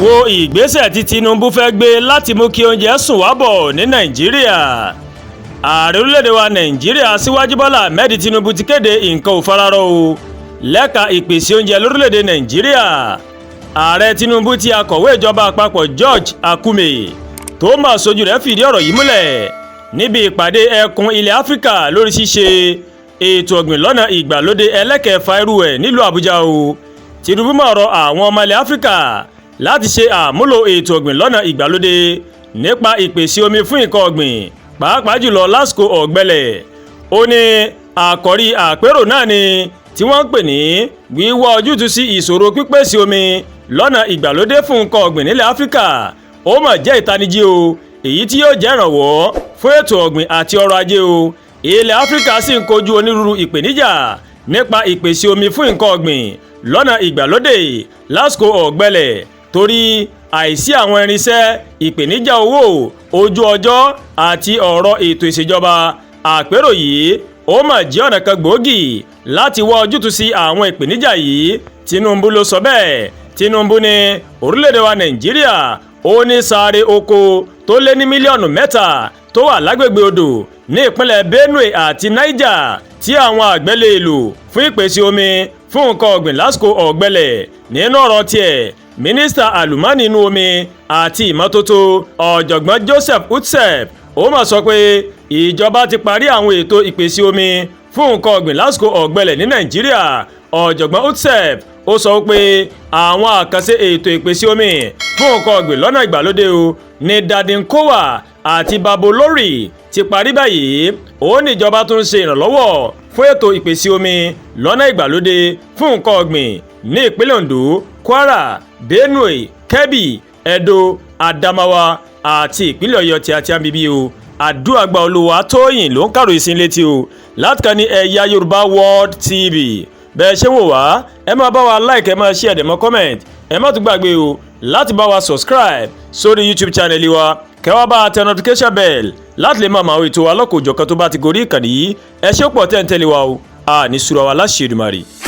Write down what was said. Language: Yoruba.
Wo ìgbésẹ̀ tí Tinubu fẹ́ gbé láti mú kí oúnjẹ sùn wá bọ̀ ní Nàìjíríà. Ààrẹ orílẹ̀-èdè wa Nàìjíríà, Aṣíwájú Bọ́lá Ahmed Tinubu, ti kéde nǹkan ò fararọ o lẹ́ka ìpèsè oúnjẹ lórílẹ̀-èdè Nàìjíríà. Ààrẹ Tinubu tí akọ̀wé ìjọba àpapọ̀ George Akume tó mà sojú rẹ̀ fìdí ọ̀rọ̀ yìí múlẹ̀ níbi ìpàdé ẹkùn ilẹ̀ Áfíríkà lórí ṣíṣe ètò ọ̀gbìn lọ́nà ìgbàlódé ẹlẹ́kẹ̀ẹ́fà irú ẹ̀ nílùú Àbújá o. Tinubu máa rọ àwọn ọmọ ilẹ̀ Áfíríkà láti ṣe àmúlò ètò ọ̀gbìn lọ́nà ìgbàlódé nípa ìpèsè omi fún nǹkan ọ̀gbìn, pàápàá jùlọ lásìkò ọ̀gbẹlẹ̀. Ó ní àkọ́rí àpérò náà ni tí wọ́n ń pè ní wíwá ojútùú sí ìṣòro pípèsè omi lọ́nà ìgbàlódé fún nǹkan ọ̀gbìn nílẹ̀ Áfíríkà. Ó mà jẹ́ ìtanijí o, èyí tí yóò jẹ́ ìrànwọ́ fún ètò ọ̀gbìn àti ọrọ̀ ajé o. Ilẹ̀ Áfíríkà sì ń kojú onírúurú ìpèníjà nípa ìpèsè omi fún nǹkan ọ̀gbìn lọ́nà ìgbàlódé lásìkò ọ̀gbẹlẹ̀, torí àìsí àwọn irinṣẹ́, ìpèníjà owó, ojú ọjọ́ àti ọ̀rọ̀ ètò ìṣèjọba. Àpérò yìí ó mà jẹ́ ọ̀nà kan gbòógì láti wá ojútùú sí àwọn ìpèníjà yìí. Tinubu ló sọ bẹ́ẹ̀. Tinubu ní orílẹ̀-èdè wa Nàìjíríà ó ní sáré oko tó lé ní mílíọ̀nù 3 tó wà lágbègbè odò ní ìpínlẹ̀ Benue àti Niger tí àwọn àgbẹ̀ lè lò fún ìpèsè omi fún nǹkan ọ̀gbìn lásìkò ọ̀gbẹlẹ̀. Nínú ọ̀rọ̀ tiẹ̀, mínísítà àlùmọ́ọ́nì inú omi àti ìmọ́tótó, Ọ̀jọ̀gbọ́n Joseph Utsev, ó mà sọ pé ìjọba ti parí àwọn ètò ìpèsè omi fún nǹkan ọ̀gbìn lásìkò ọ̀gbẹlẹ̀ ní Nàìjíríà. Ọ̀jọ̀gbọ́n Utsev ó sọ pé àwọn àkànṣe ètò ìpèsè omi fún nǹkan ọ̀gbìn lọ́nà ìgbàlódé o ní Dadinkowa àti Babolori ti parí báyìí. Ó ní ìjọba tó ń ṣe ìrànlọ́wọ́ fún ètò ìpèsè omi lọ́nà ìgbàlódé fún nǹkan ọ̀gbìn ní ìpínlẹ̀ Ondo, Kwara, Benue, Kebbi, Edo, Adamawa àti ìpínlẹ̀ Ọ̀yọ́ tí a ti ń bíbí o. Àdúràgbà Olúwa Tóyìn ló ń kàròyìn sí létí o láti kàn ní Ẹ̀yà Yorùbá World TV. Bẹ́ẹ̀ ṣé wò wá, ẹ máa bá wa like, ẹ máa share, ẹ máa comment. Ẹ má tún gbàgbé o láti bá wa subscribe sórí YouTube channel wa, kẹ́ wá bá a tẹ notification bell láti lè máa mọ àwọn ètò alọ́kòjọ̀kan tó bá ti gorí ìkànnì yìí. Ẹ ṣé pọ̀ tẹ́ ń tẹ́lẹ̀ wa o, a ní sùúrù wa láṣẹ Èdùmàrè.